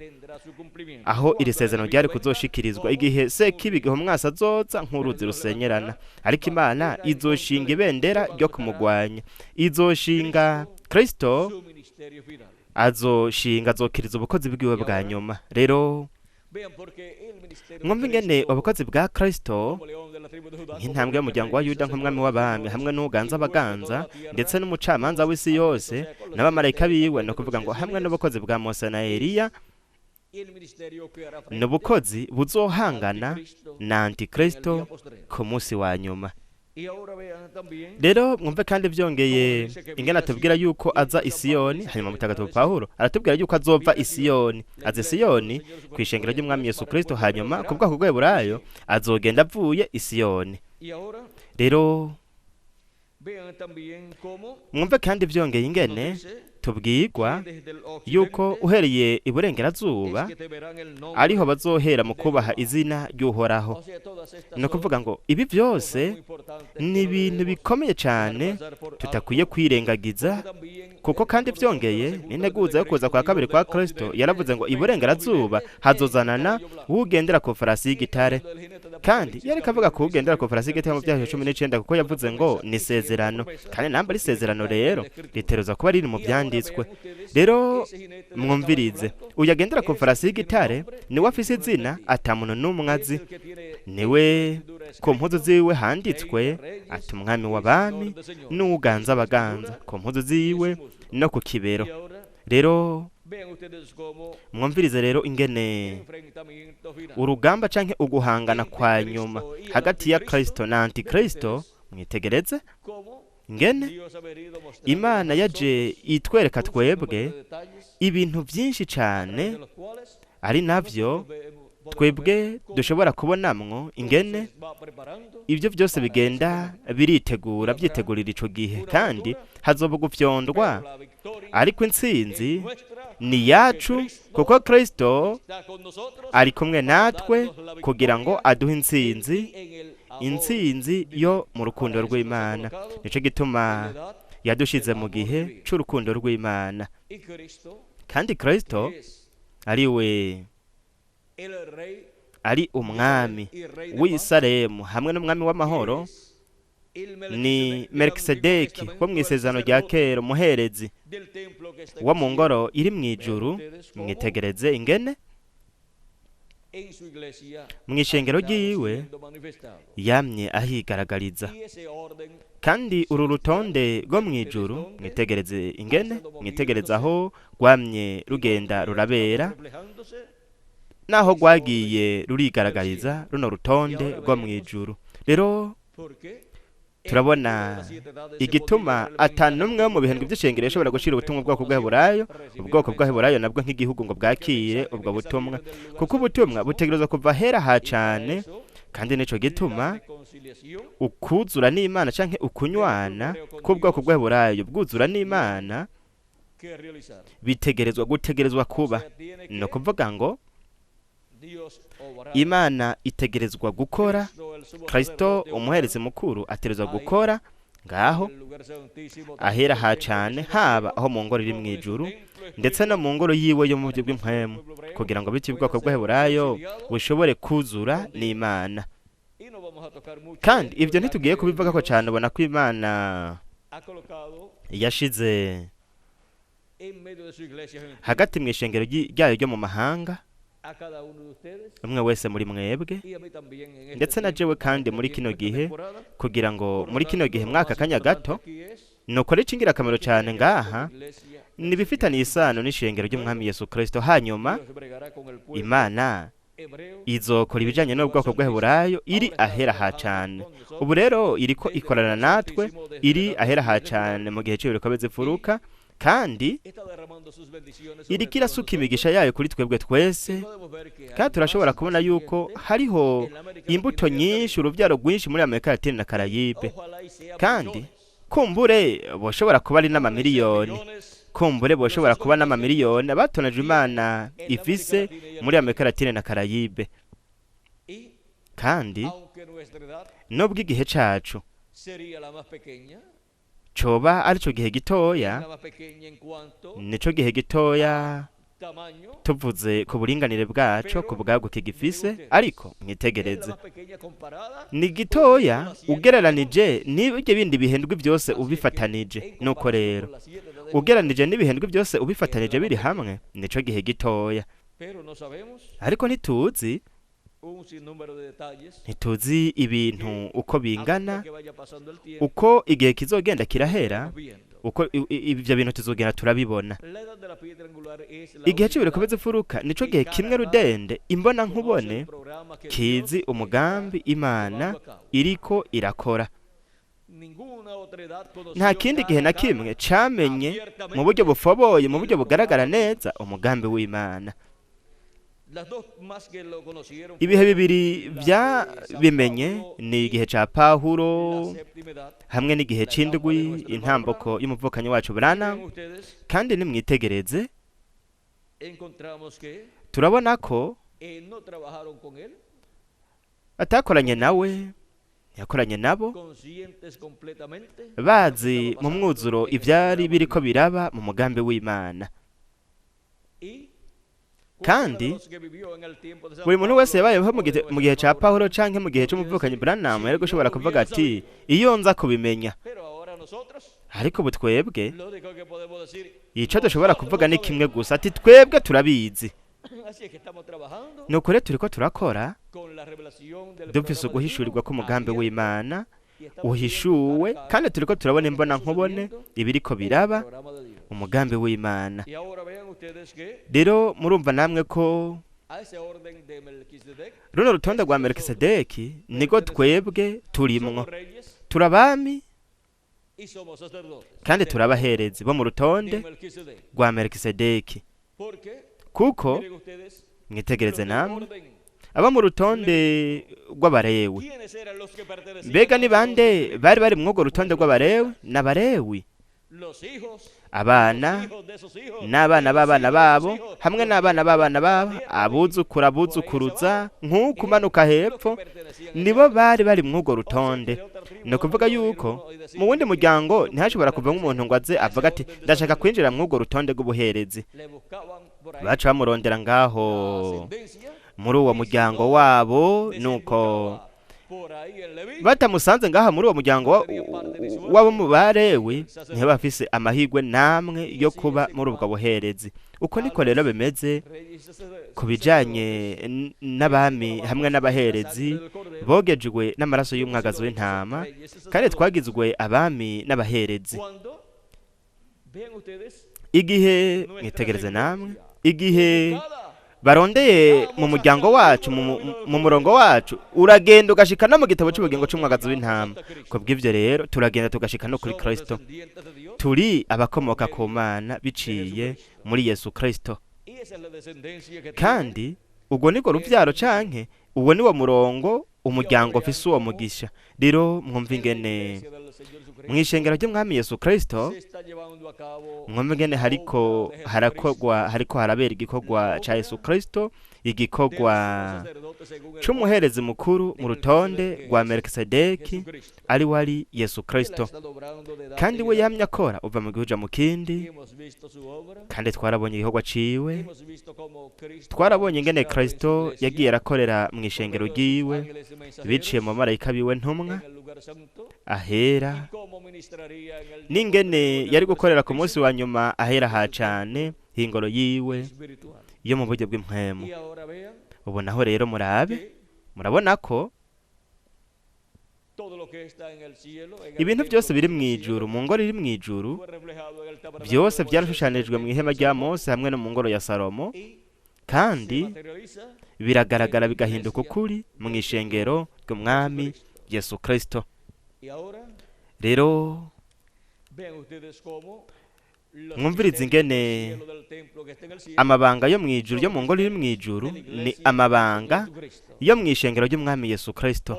aho iri sezerano ryari kuzoshikirizwa, igihe Sekibi igihe umwasi azoza nk'uruzi rusenyerana, ariko Imana izoshinga ibendera ryo kumugwanya. Izoshinga Kristo, azoshinga, azokiriza ubukozi bwiwe bwa nyuma. Rero mwumve ingene ubukozi bwa Kristo nk'intambwe y'umuryango wa Yuda, nk'umwami w'abami, hamwe n'uganza abaganza, ndetse n'umucamanza w'isi yose n'abamarayika biwe, no kuvuga ngo hamwe n'ubukozi bwa Mose na Eliya, ni ubukozi buzohangana na Antikristo ku munsi wa nyuma. Rero mwumve kandi byongeye ingene atubwira yuko aza i Siyoni. Hanyuma Mutagatifu Pawulo aratubwira yuko azova i Siyoni, aza i Siyoni ku ishengero ry'Umwami Yesu Kristo, hanyuma ku bwoko bw'Abaheburayo azogenda avuye i Siyoni. Rero mwumve kandi byongeye ingene tubwirwa yuko uhereye iburengerazuba ariho bazohera mu kubaha izina ry'Uhoraho. Ni ukuvuga ngo ibi byose ni ibintu bikomeye cyane tutakwiye kwirengagiza, kuko kandi byongeye n'integuza yo kuza kwa kabiri kwa Kristo yaravuze ngo iburengerazuba hazozanana ugendera ku farasi y'igitare. Kandi yariko avuga ku ugendera ku farasi y'igitare mu byaha 19, kuko yavuze ngo ni isezerano, kandi namba ari isezerano rero riteruza kuba riri mu byanditswe. Rero mwumvirize, uyu agendera ku farasi y'igitare niwe afise izina ata muntu n'umwe azi, niwe ku mpuzu ziwe handitswe ati umwami w'abami n'uganza abaganza, ku mpuzu ziwe no ku kibero. Rero mwumvirize rero ingene urugamba canke uguhangana kwa nyuma hagati ya Kristo na Antikristo, mwitegereze ingene Imana yaje itwereka twebwe ibintu byinshi cyane, ari navyo Twebwe dushobora kubonamwo ingene ibyo byose bigenda biritegura, byitegurira ico gihe, kandi hazoba gufyondwa, ariko intsinzi ni yacu, kuko Kristo ari kumwe natwe kugira ngo aduhe intsinzi, intsinzi yo mu rukundo rw'Imana. Nico gituma yadushize mu gihe c'urukundo rw'Imana. Kandi Kristo ari we ari umwami w'Isalemu hamwe n'umwami w'amahoro, ni Melkisedeki wo mu isezerano rya kera, umuherezi wo mu ngoro iri mu ijuru. Mwitegereze ingene mu ishengero ryiwe yamye ahigaragariza. Kandi uru rutonde rwo mu ijuru, mwitegereze ingene, mwitegereze aho rwamye rugenda rurabera, naho rwagiye rurigaragariza runo rutonde rwo mu ijuru. Rero turabona igituma atanumwe wo mu bihendwe by'ishengero yashobora gushira ubutumwa ubwoko bw'Aheburayo, ubwoko bw'Aheburayo nabwo nk'igihugu ngo bwakire ubwo butumwa, kuko ubutumwa butegerezwa kuva hera ha cane. Kandi nico gituma ukuzura n'Imana canke ukunywana k'ubwoko bw'Aheburayo bwuzura n'Imana bitegerezwa gutegerezwa kuba. No kuvuga ngo Imana itegerezwa gukora, Kristo umuherezi mukuru ategerezwa gukora ngaho ahera ha cane, haba aho mu ngoro iri mu ijuru ndetse no mu ngoro yiwe yo mu buryo bw'impwemu, kugira ngo bityo ubwoko bw'Aheburayo bushobore kuzura n'Imana. Kandi ibyo ntitugiye kubivuga ko cane, ubona ko Imana yashize hagati mu ishengero ryayo ryo mu mahanga umwe wese muri mwebwe ndetse na jewe kandi muri kino gihe, kugira ngo muri kino gihe mwaka kanya gato nukora icingirakamaro cyane ngaha nibifitaniye isano n'ishengero ry'umwami Yesu Kristo. Hanyuma Imana izokora ibijanye n'ubwoko bw'Aheburayo iri ahera ha cane. Ubu rero iriko ikorana natwe iri ahera ha cane mu gihe cy'ibikomeze imfuruka, kandi iriko irasuka imigisha yayo kuri twebwe twese. Kandi turashobora kubona yuko hariho imbuto nyinshi, urubyaro rwinshi muri Amerika Latine na Karayibe, kandi kumbure boshobora kuba ari n'amamiliyoni, kumbure boshobora kuba n'amamiliyoni abatoneje Imana ifise muri Amerika Latine na Karayibe. Kandi nubwo igihe cacu coba arico gihe gitoya, nico gihe gitoya tuvuze ku buringanire bwaco, ku bwaguke gifise, ariko mwitegereze ni gitoya ugereranije n'ibyo bindi bihendwi byose ubifatanije. Nuko rero ugereranije n'ibihendwi byose ubifatanije biri hamwe, nico gihe gitoya. Ariko ntituzi ibintu uko bingana, uko igihe kizogenda kirahera, uko ibyo bintu tuzogenda turabibona. Igihe cy'ibikomeze imfuruka nico gihe kimwe rudende imbona nkubone kizi umugambi Imana iriko irakora. Nta kindi gihe na kimwe camenye mu buryo bufoboye, mu buryo bugaragara neza umugambi w'Imana. Ibihe bibiri byabimenye ni igihe ca Pawulo hamwe n'igihe c'indwi, intamboko y'umuvukanyi wacu Branham. Kandi nimwitegereze turabona ko atakoranye nawe, yakoranye nabo bazi mu mwuzuro ivyari biriko biraba mu mugambi w'Imana. Kandi buri muntu wese yabayeho mu gihe ca Pawulo canke mu gihe c'umuvukanyi Branham yari gushobora kuvuga ati iyo nza kubimenya. Ariko ubu twebwe ico dushobora kuvuga ni kimwe gusa, ati twebwe turabizi. Nuko rero turiko turakora dufise uguhishurirwa k'umugambi w'Imana uhishuwe, kandi turiko turabona imbona nkubone ibiriko biraba umugambi w'Imana. Rero murumva namwe ko runo rutonde rwa Melkisedeki niko twebwe turimwo, turabami kandi turabaherezi bo mu rutonde rwa Melkisedeki. Kuko mwitegereze namwe Abo mu rutonde rw'Abarewi. Mbega ni bande bari bari mw'urwo rutonde rw'Abarewi? N'Abarewi, abana n'abana b'abana babo, hamwe n'abana b'abana babo, abuzukuru, abuzukuruza, nk'uko umanuka hepfo, nibo bari bari mw'urwo rutonde. Ni ukuvuga yuko mu wundi muryango ntihashobora kuvamo umuntu ngo aze avuga ati: "Ndashaka kwinjira mw'urwo rutonde rw'ubuherezi." Baca bamurondera ngaho muri uwo muryango wabo, nuko batamusanze ngaha muri uwo muryango w'abo mu Barewi, ntibafise amahirwe namwe yo kuba muri ubwo buherezi. Uko niko rero bimeze ku bijanye n'abami hamwe n'abaherezi bogejwe n'amaraso y'umwagazi w'intama, kandi twagizwe abami n'abaherezi. Igihe, mwitegereze namwe, igihe barondeye mu muryango wacu, mu murongo wacu, uragenda ugashika no mu gitabo cy'ubugingo cy'umwagazi w'intama. Ku bw'ibyo rero turagenda tugashika no kuri Kristo. Turi abakomoka ku Mana biciye muri Yesu Kristo, kandi ubwo niko rubyaro canke uwo ni wo murongo umuryango ufise uwo mugisha. Rero mwumva ingene mu ishengero ry'Umwami Yesu Kristo, mwumva ingene hariko harakorwa, hariko harabera igikorwa ca Yesu Kristo, igikorwa c'umuherezi mukuru mu rutonde rwa Melkisedeki, ari we ari Yesu Kristo, kandi we yamye akora uva mu gihugu uja mu kindi. Kandi twarabonye igikorwa ciwe, twarabonye ingene Kristo yagiye arakorera mu ishengero ryiwe biciye mu bamarayika biwe ntumwa ahera, n'ingene yari gukorera ku munsi wa nyuma ahera ha cane h'ingoro yiwe yo mu buryo bw'impwemu. Ubu naho rero murabe, murabona ko ibintu byose biri mu ijuru, mu ngoro iri mu ijuru, byose byarashushanijwe mu ihema rya Mose hamwe no mu ngoro ya Salomo, kandi biragaragara bigahinduka ukuri mu ishengero ry'Umwami Yesu Kristo. Rero mwumvirize ingene amabanga yo mu ijuru, yo mu ngoro iri mu ijuru, ni amabanga yo mu ishengero ry'Umwami Yesu Kristo,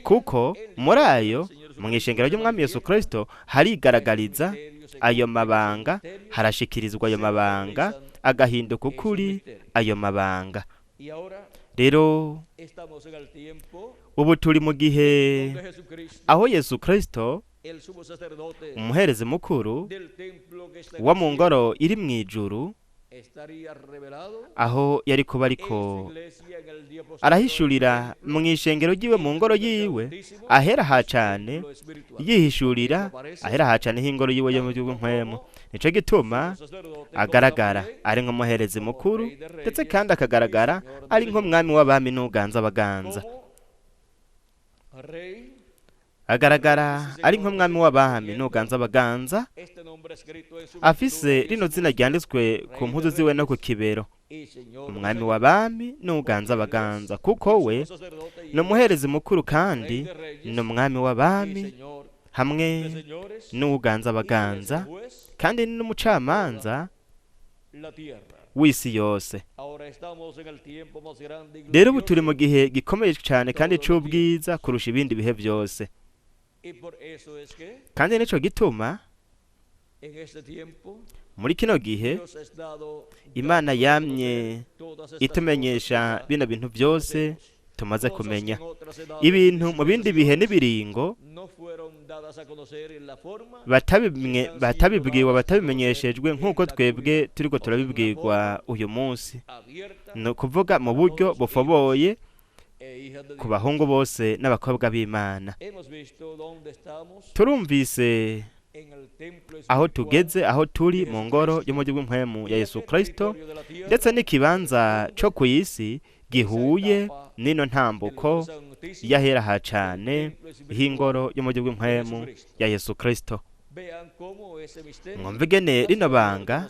kuko muri ayo, mu ishengero ry'Umwami Yesu Kristo, harigaragariza ayo mabanga, harashikirizwa ayo mabanga, agahinduka ukuri ayo mabanga. Rero ubu turi mu gihe aho Yesu Kristo, umuherezi mukuru wo mu ngoro iri mu ijuru, aho yari kuba ariko arahishurira mu ishengero ryiwe, mu ngoro yiwe ahera ha cane, yihishurira ahera ha cane h'ingoro yiwe yo mu bw'impwemu. Nico gituma agaragara ari nk'umuherezi mukuru, ndetse kandi akagaragara ari nk'umwami w'abami n'uganza abaganza. Agaragara ari nk'umwami w'abami n'uganza abaganza, afise rino zina ryanditswe ku mpuzu ziwe no ku kibero, umwami w'abami n'uganza abaganza, kuko we ni umuherezi mukuru kandi ni umwami w'abami hamwe n'uganza abaganza, kandi ni n'umucamanza w'isi yose. Rero ubu turi mu gihe gikomeye cyane kandi c'ubwiza kurusha ibindi bihe byose, kandi nico gituma muri kino gihe Imana yamye itumenyesha bino bintu byose tumaze kumenya, ibintu mu bindi bihe n'ibiringo batabibwiwe, batabimenyeshejwe nk'uko twebwe turiko turabibwirwa uyu munsi, ni ukuvuga mu buryo bufoboye ku bahungu bose n'abakobwa b'Imana. Turumvise aho tugeze, aho turi mu ngoro y'umujyi w'impwemu ya Yesu Kristo, ndetse n'ikibanza co ku isi gihuye n'ino ntambuko y'ahera ha cane h'ingoro y'umujyi w'impwemu ya Yesu Kristo. Mwumva ingene rino banga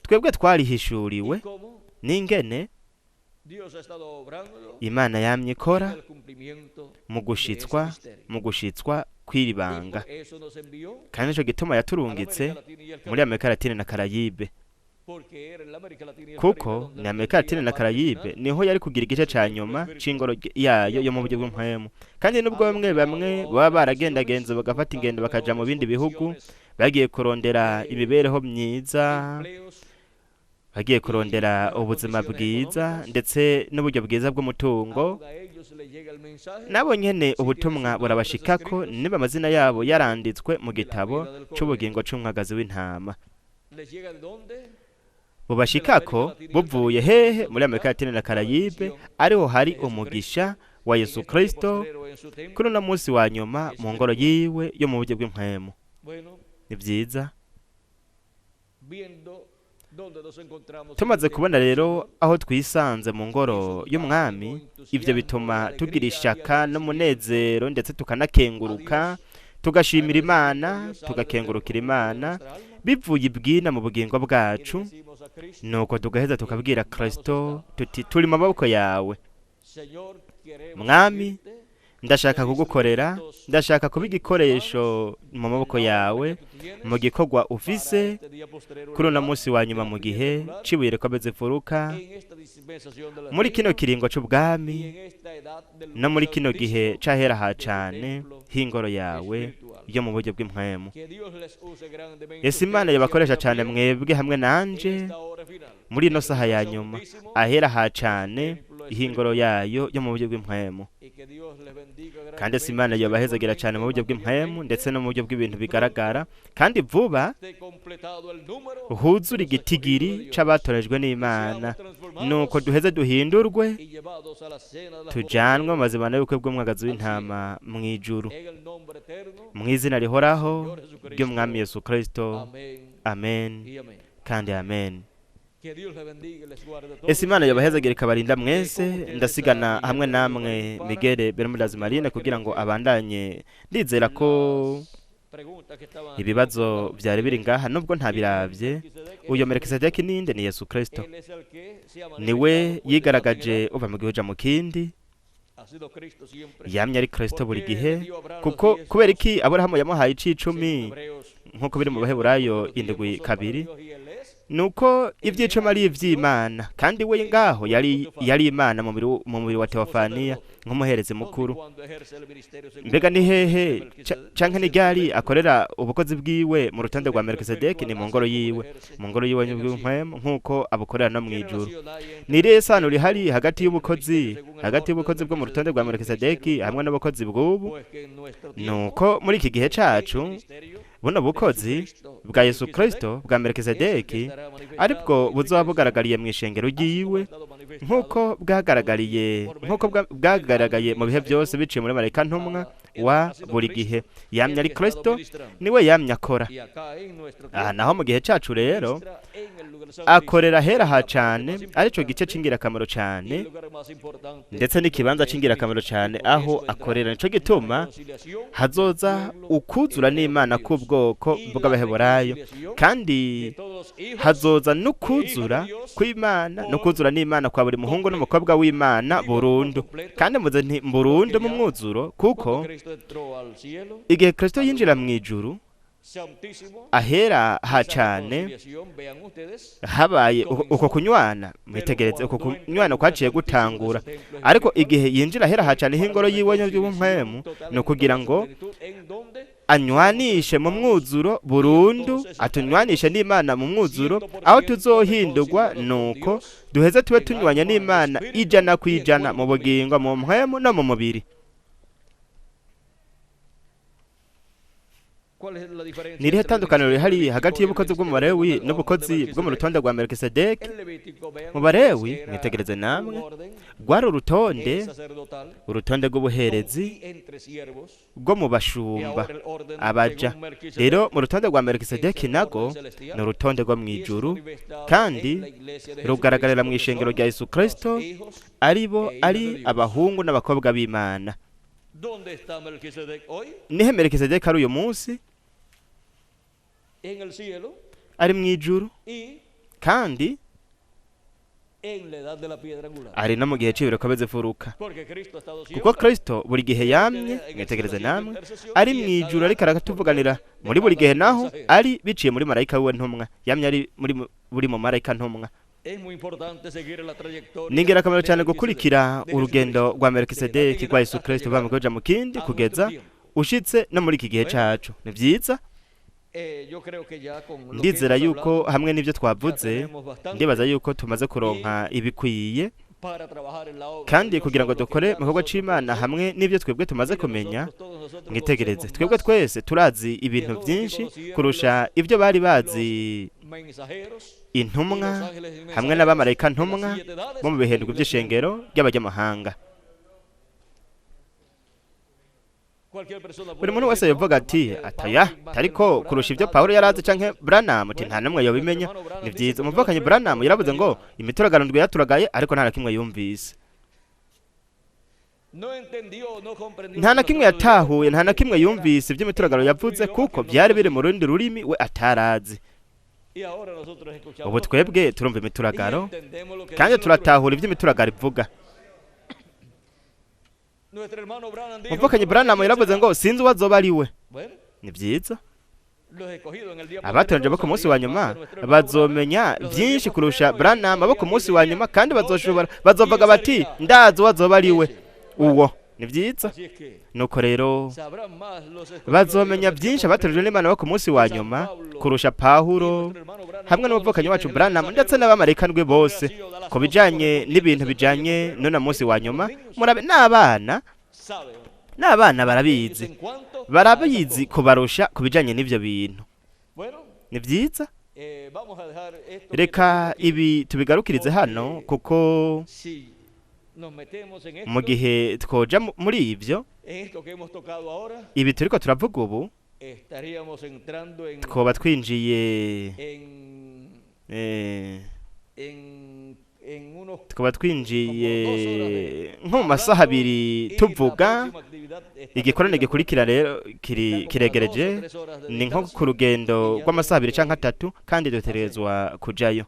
twebwe twarihishuriwe, n'ingene Imana yamye ikora mu gushitswa kw'iri banga, kandi nico gituma yaturungitse muri Amerika Latine na Karayibe. Kuko ni Amerika Latine na Karayibe niho yari kugira igice ca nyuma c'ingoro yayo yo mu buryo bw'impwemu. Kandi nubwo bamwe bamwe baba baragendagenze bagafata ingendo bakaja mu bindi bihugu, bagiye kurondera imibereho myiza, bagiye kurondera ubuzima bwiza ndetse n'uburyo bwiza bw'umutungo, nabo nyene ubutumwa burabashikako niba amazina yabo yaranditswe mu gitabo c'ubugingo c'umwagazi w'intama. Bubashikako buvuye hehe? Muri Amerika Latine na Karayibe, ariho hari umugisha wa Yesu Kristo kuri uno munsi wa nyuma mu ngoro yiwe yo mu buryo bw'impwemu. Ni byiza. Tumaze kubona rero aho twisanze mu ngoro y'umwami, ibyo bituma tugira ishaka n'umunezero, ndetse tukanakenguruka, tugashimira Imana, tugakengurukira Imana bivuye ibwina mu bugingo bwacu. Nuko tugaheza tukabwira Kristo tuti: turi mu maboko yawe Mwami, ndashaka kugukorera, ndashaka kuba igikoresho mu maboko yawe mu gikorwa ufise kuri uno munsi wa nyuma, mu gihe cibuye rikomeza imfuruka, muri kino kiringo c'ubwami no muri kino gihe c'ahera ha cane h'ingoro yawe yo mu buryo bw'impwemu. Ese Imana yabakoresha cane mwebwe hamwe nanje muri ino saha ya nyuma, ahera ha cane ihingoro yayo yo mu buryo bw'impwemu. Kandi se Imana yobahezagira cane mu buryo bw'impwemu ndetse no mu buryo bw'ibintu bigaragara, kandi vuba huzure igitigiri c'abatorejwe n'Imana, nuko duheze duhindurwe tujanwe mu mazimano y'ubukwe bw'umwagazi w'intama mw'ijuru, mw'izina rihoraho ry'umwami Yesu Kristo. Amen kandi amen. Ese Imana yobahezagira ikabarinda mwese. Ndasigana hamwe namwe Miguel Bermudez Marine kugira ngo abandanye. Ndizera ko ibibazo byari biri ngaha nubwo ntabiravye. Uyo Melkisedeki ninde? Ni Yesu Kristo, niwe yigaragaje uva mu gihuja mu kindi. Yamye ari Kristo buri gihe. Kuko kubera iki Aburahamu yamuhaye icicumi nk'uko biri mu Baheburayo 7:2? Nuko ivy'icumi ari ivy'Imana, kandi we ngaho yari Imana mu mubiri wa Teofaniya nk'umuherezi mukuru. Mbega ni hehe canke ni ryari akorera ubukozi bwiwe mu rutonde rwa Melkisedeki? Ni mu ngoro yiwe, mu ngoro yiwe y'ubw'impwemu, nk'uko abukorera no mw'ijuru. Ni irihe sano rihari hagati y'ubukozi bwo mu rutonde rwa Melkisedeki hamwe n'ubukozi bw'ubu? Nuko muri iki gihe cacu buno bukozi bwa Yesu Kristo bwa Melkisedeki aribwo buzoba bugaragariye mu ishengero ryiwe, nk'uko bwagaragaye mu bihe byose biciye muri marayika ntumwa wa buri gihe. Yamye ari Kristo, niwe yamye akora. Aha naho mu gihe cacu rero akorera ahera ha cane, arico gice c'ingirakamaro cane, ndetse n'ikibanza c'ingirakamaro cane aho akorera. Nico gituma hazoza ukuzura n'Imana k'ubwoko bw'Abaheburayo, kandi hazoza n'ukuzura kw'Imana no kuzura n'Imana kwa buri muhungu n'umukobwa w'Imana burundu. Kandi muze nti burundu mu mwuzuro, kuko igihe Kristo yinjira mu ijuru ahera ha cane habaye uko kunywana. Mwitegereze uko kunywana kwaciye gutangura, ariko igihe yinjira ahera ha cane h'ingoro yiwe y'ubumwemu, ni ukugira ngo anywanishe mu mwuzuro burundu, atunywanishe n'Imana mu mwuzuro, aho tuzohindurwa nuko duheze tube tunywanye n'Imana 100% mu bugingo, mu mpwemu no mu mubiri. Ni irihe tandukaniro rihari hagati y'ubukozi bwo mu Balewi n'ubukozi bwo mu rutonde rwa Melkisedeki? Mu Balewi, mwitegereze namwe, rwari urutonde rw'ubuherezi bwo mu bashumba abaja. Rero mu rutonde rwa Melkisedeki nago ni urutonde rwo mu ijuru, kandi rugaragarira mu ishengero rya Yesu Kristo, aribo ari abahungu n'abakobwa b'Imana. Nihe Melkisedeki ari uyu munsi? Ari mu ijuru, kandi Ari no mu gihe cy'ibirokomeze imfuruka, kuko Kristo buri gihe yamye, mwitegereze namwe, ari mu ijuru ariko aratuvuganira muri buri gihe, naho ari biciye muri marayika wiwe ntumwa, yamye ari muri buri mu marayika ntumwa. Ni ingirakamaro cyane gukurikira urugendo rwa Melikisedeki rwa Yesu Kristo uva mu kuja mu kindi kugeza ushitse no muri iki gihe cacu. Ni vyiza. Ndizera yuko hamwe n'ibyo twavuze, ndibaza yuko tumaze kuronka ibikwiye kandi kugira ngo dukore mu gikorwa c'Imana hamwe n'ibyo twebwe tumaze kumenya. Mwitegereze, twebwe twese turazi ibintu byinshi kurusha ibyo bari bazi intumwa hamwe n'abamarayika ntumwa bo mu bihendwa by'ishengero ry'abanyamahanga. Buri muntu wese yovuga ati ataya tariko kurusha ibyo Paulo yarazi canke Branham, ati nta namwe yobimenya. Ni vyiza. Umuvukanyi Branham yaravuze ngo imituragaro ndwi yaturagaye, ariko nta na kimwe yumvise, nta na kimwe yatahuye, nta na kimwe yumvise iby'imituragaro yavuze, kuko byari biri mu rundi rurimi we atarazi. Ubu twebwe turumva imituragaro kandi turatahura iby'imituragaro ivuga. Umuvukanyi Branham yaravuze ngo sinzi uwo azoba ari we. Ni vyiza. Abatoranyije bo ku munsi wa nyuma bazomenya byinshi kurusha Branham abo ku munsi wa nyuma, kandi bazoshobora bazovuga bati ndazi uwo azoba ari we uwo. Ni vyiza. Nuko rero bazomenya byinshi abatoranyijwe n'Imana bo ku munsi wa nyuma kurusha Pawulo hamwe n'umuvukanyi wacu Branham ndetse n'abamarayika ndwi bose ku bijanye n'ibintu bijanye n'uno munsi wa nyuma. Murabe n'abana, n'abana barabizi, barabizi kubarusha ku bijanye n'ivyo bintu. Ni vyiza. Reka ibi tubigarukirize hano, kuko mu gihe twoja muri ivyo ibi turiko turavuga ubu, twoba twinjiye twaba twinjiye nko mu masaha abiri tuvuga. Igikorane gikurikira rero kiregereje, ni nko ku rugendo rw'amasaha abiri canke atatu, kandi dutegerezwa kujayo.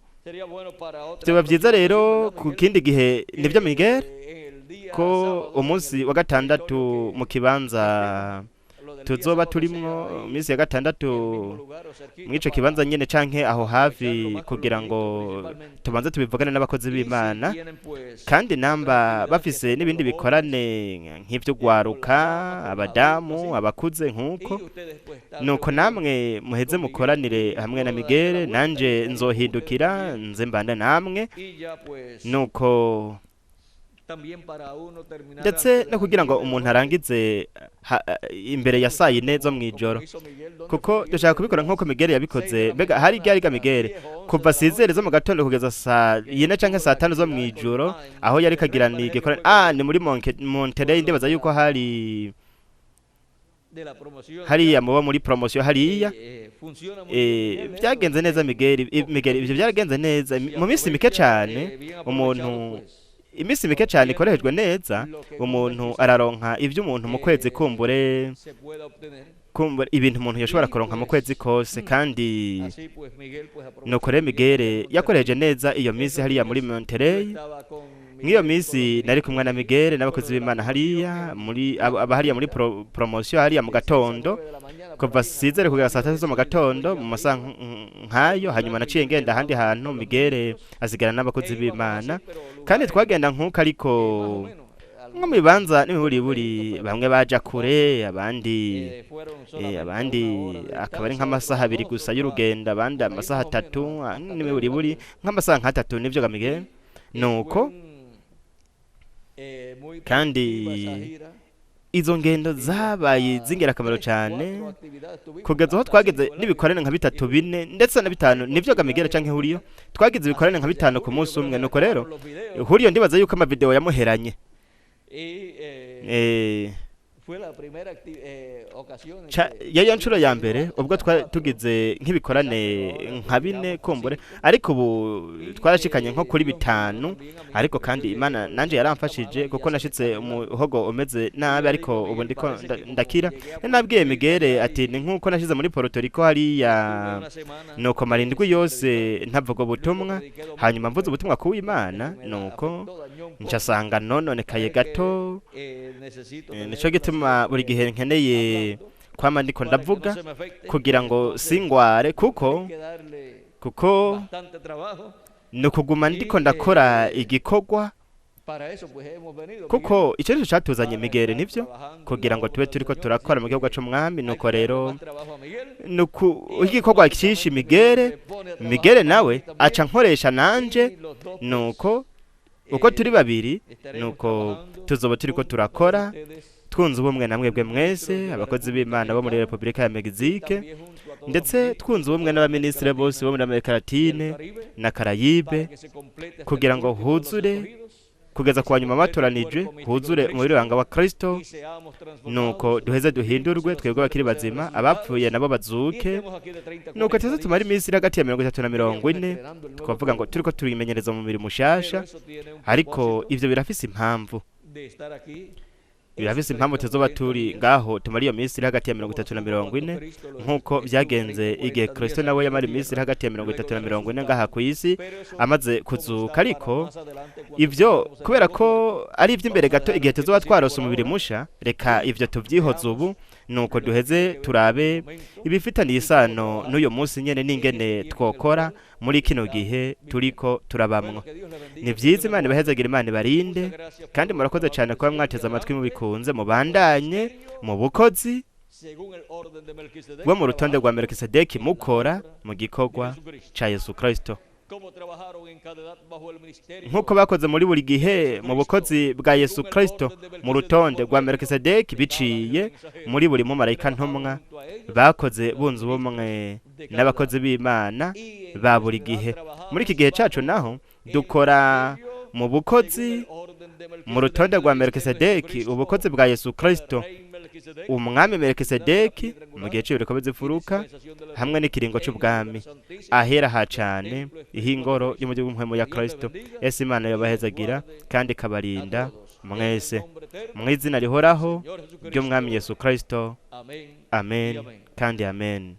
Vyoba vyiza rero ku kindi gihe, nivyo Miguel, ko umunsi wa gatandatu mu kibanza tuzoba turimwo minsi ya gatandatu mw'ico kibanza nyene canke aho hafi, kugira ngo tubanze tubivugane n'abakozi b'Imana, kandi namba bafise n'ibindi bikorane nk'ivyo gwaruka, abadamu, abakuze nk'uko. Nuko namwe muheze mukoranire hamwe na Miguel, nanje nzohindukira nze mbanda namwe. Nuko ndetse no kugira ngo umuntu arangize imbere ya saa yine zo mw'ijoro, kuko dushaka kubikora nk'uko Miguel yabikoze. Mbega hari ryari ga Miguel? Kuva sizere zo mu gatondo kugeza saa yine canke saa tanu zo mw'ijoro, aho yari kagirana igikorane. Ni muri Monterey, ndibaza yuko hari hariya muba muri promotion hariya. Byagenze neza Miguel, Miguel, ivyo byaragenze neza mu minsi mike cane. Umuntu iminsi mike cyane ikoreshejwe neza, umuntu araronka ibyo umuntu mu kwezi kumbure, kumbure ibintu umuntu yashobora kuronka mu kwezi kose. Kandi nuko rero Miguel yakoresheje neza iyo minsi hariya muri Monterey. Nk'iyo minsi nari kumwe na Miguel n'abakozi b'Imana hariya muri aba hariya muri promotion hariya mu gatondo, kuva sizere kugera saa tatu zo mu gatondo, mu masaha nkayo. Hanyuma naciye ngenda ahandi hantu, Miguel asigara n'abakozi b'Imana, kandi twagenda nk'uko, ariko nko mu bibanza n'imiburiburi, bamwe baja kure, abandi akaba ari nk'amasaha abiri gusa y'urugendo, abandi amasaha atatu, n'imiburiburi nk'amasaha nk'atatu. Nivyo ga Miguel? Nuko kandi izo ngendo zabaye z'ingirakamaro cyane kugeza aho twageze n'ibikorane nka bitatu, bine, ndetse na bitanu. Nivyo ga Miguel canke Huriyo? Twagize ibikorane nka bitanu ku munsi umwe. Nuko rero Huriyo ndibaza yuko amavideo yamuheranye. Yari nshuro ya mbere ubwo twari tugize nk'ibikorane nka bine kumbure, ariko ubu twarashikanye nko kuri 5. Ariko kandi Imana nanje yaramfashije kuko nashitse umuhogo umeze nabi, ariko ubu ndiko ndakira. Nabwiye Miguel ati ni nkuko nashize muri Puerto Rico hariya, nuko mara indwi yose ntavuga ubutumwa, hanyuma mvuze ubutumwa ku Imana, nuko ncasanga nononekaye gato. Nico gituma buri gihe nkeneye kwama ndiko ndavuga kugira ngo singware, kuko ni ukuguma ndiko ndakora igikorwa, kuko icyo nicyo catuzanye Miguel, nivyo, kugira ngo tube turiko turakora mu gihugu c'umwami. Nuko rero igikorwa cyinshi Miguel nawe aca nkoresha nanje, nuko uko turi babiri nuko tuzoba turiko turakora twunze ubumwe na mwebwe mwese abakozi b'Imana bo muri Repubulika ya Mexique, ndetse twunze ubumwe n'abaminisitiri bose bo muri Amerika Latine na Karayibe, kugira ngo huzure kugeza kwa nyuma batoranijwe, huzure umubiri wanga wa Kristo, nuko duheze duhindurwe twebwe abakiri bazima, abapfuye nabo bazuke. Nuko tuze tumara iminsi iri hagati ya 30 na 40, twavuga ngo turiko turimenyereza mu mubiri mushasha, ariko ivyo birafise impamvu. Birafise impamvu tuzoba turi ngaho tumara iyo minsi iri hagati ya 30 na 40, nkuko byagenze igihe Kristo nawe yamara iminsi iri hagati ya 30 na 40 ngaha ku isi amaze kuzuka. Ariko ivyo kubera ko ari ivy'imbere gato igihe tuzoba twarose umubiri musha, reka ivyo tuvyihoze ubu, nuko duheze turabe ibifitaniye isano n'uyu munsi nyene n'ingene twokora muri kino gihe turiko turabamwo. Ni vyiza, Imana ibahezagira, Imana ibarinde, kandi murakoze cyane kuba mwateze amatwi mubikunze, mubandanye mu bukozi bwo mu rutonde rwa Melkisedeki mukora mu gikorwa ca Yesu Kristo, nkuko bakoze muri buri gihe mu bukozi bwa Yesu Kristo mu rutonde rwa Melkisedeki, biciye muri buri mumarayika ntumwa bakoze bunze ubumwe n'abakozi b'Imana ba buri gihe. Muri iki gihe cacu naho dukora mu bukozi mu rutonde rwa Melkisedeki, ubukozi bwa Yesu Kristo, umwami Melkisedeki mu gihe c'ibiriko bizifuruka hamwe n'ikiringo c'ubwami ahera ha cane ihingoro y'umujyi w'impwemu ya Kristo. Ese Imana yobahezagira kandi ikabarinda mwese mu izina rihoraho ry'umwami Yesu Kristo. Amen kandi amen.